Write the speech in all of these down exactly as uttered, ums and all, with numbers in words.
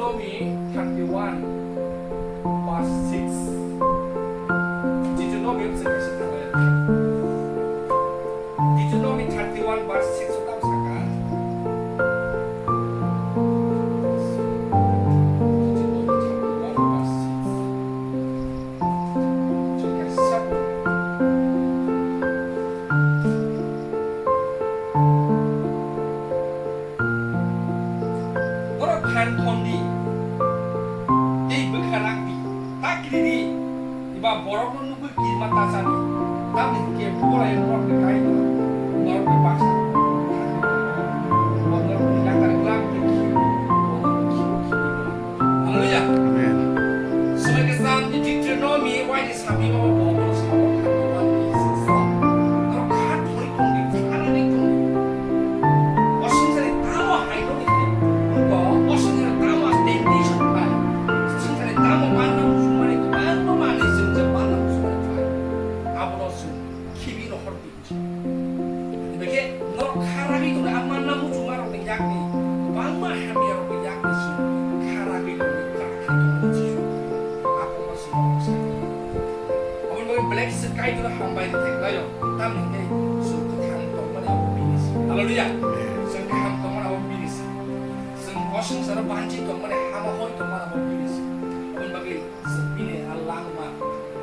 Deuteronomy thirty-one, verse six. Deuteronomy wngkha kaisa thanglai. Deuteronomy thirty-one, verse six o tamo sakha. Deuteronomy thirty-one, verse six. Chwng kaisa Borok phan thon di, tei bwkha rak di, ta kiri di, eba borokno nugwi kirima ta cha di, tamni hwn khe Bwrwi borokni kaino norokni baksa thangwi tongo. Bo norokni yakari glak tei khibi, bo norokni khibi khibi wngo. Hallelujah. Amen. Swmai kwcham ni Deuteronomy waini Sami mama bo obono sabo kha tongmani sasa. Aro kha thori tongdi, kha rwdi tongdi. O swngcharni tamo hai tongdi khe, bo o swngcharni tamo temptation khlai, swngcharni tamo manna muchungmani kwbangma manwi chwng je manna muchungmani khlai, abono chwng khibi rohor di. Hwnkhe norok kha ragwi tongdi, a manna muchungmarokni yakni, kwbangma hamyarokni yakni chwng kha ragwi tongdi, kha khe tongdi Jisu. Abono chwng norok sai. Aboni bagwi belai kisa Kaitorno hambai rwthai khlaio, tamni hwnwi chwng kwthang tongmani abo bini se. Hallelujah. Amen. Chwng kaham tongmani abo bini se. Chwng o swngcharo banchi tongmani, hama hoi tongmani abo bini se. Aboni bagwi chwng bini a langma,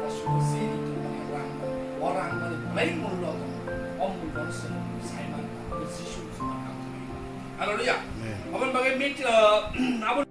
o sugo seri tongmani langma, o langmani belai mullo tongo. O mullo no chwng sai mankha, o Jisu chwngno kaham tongmani. Hallelujah. Amen. Aboni bagwi mit-, uh, abo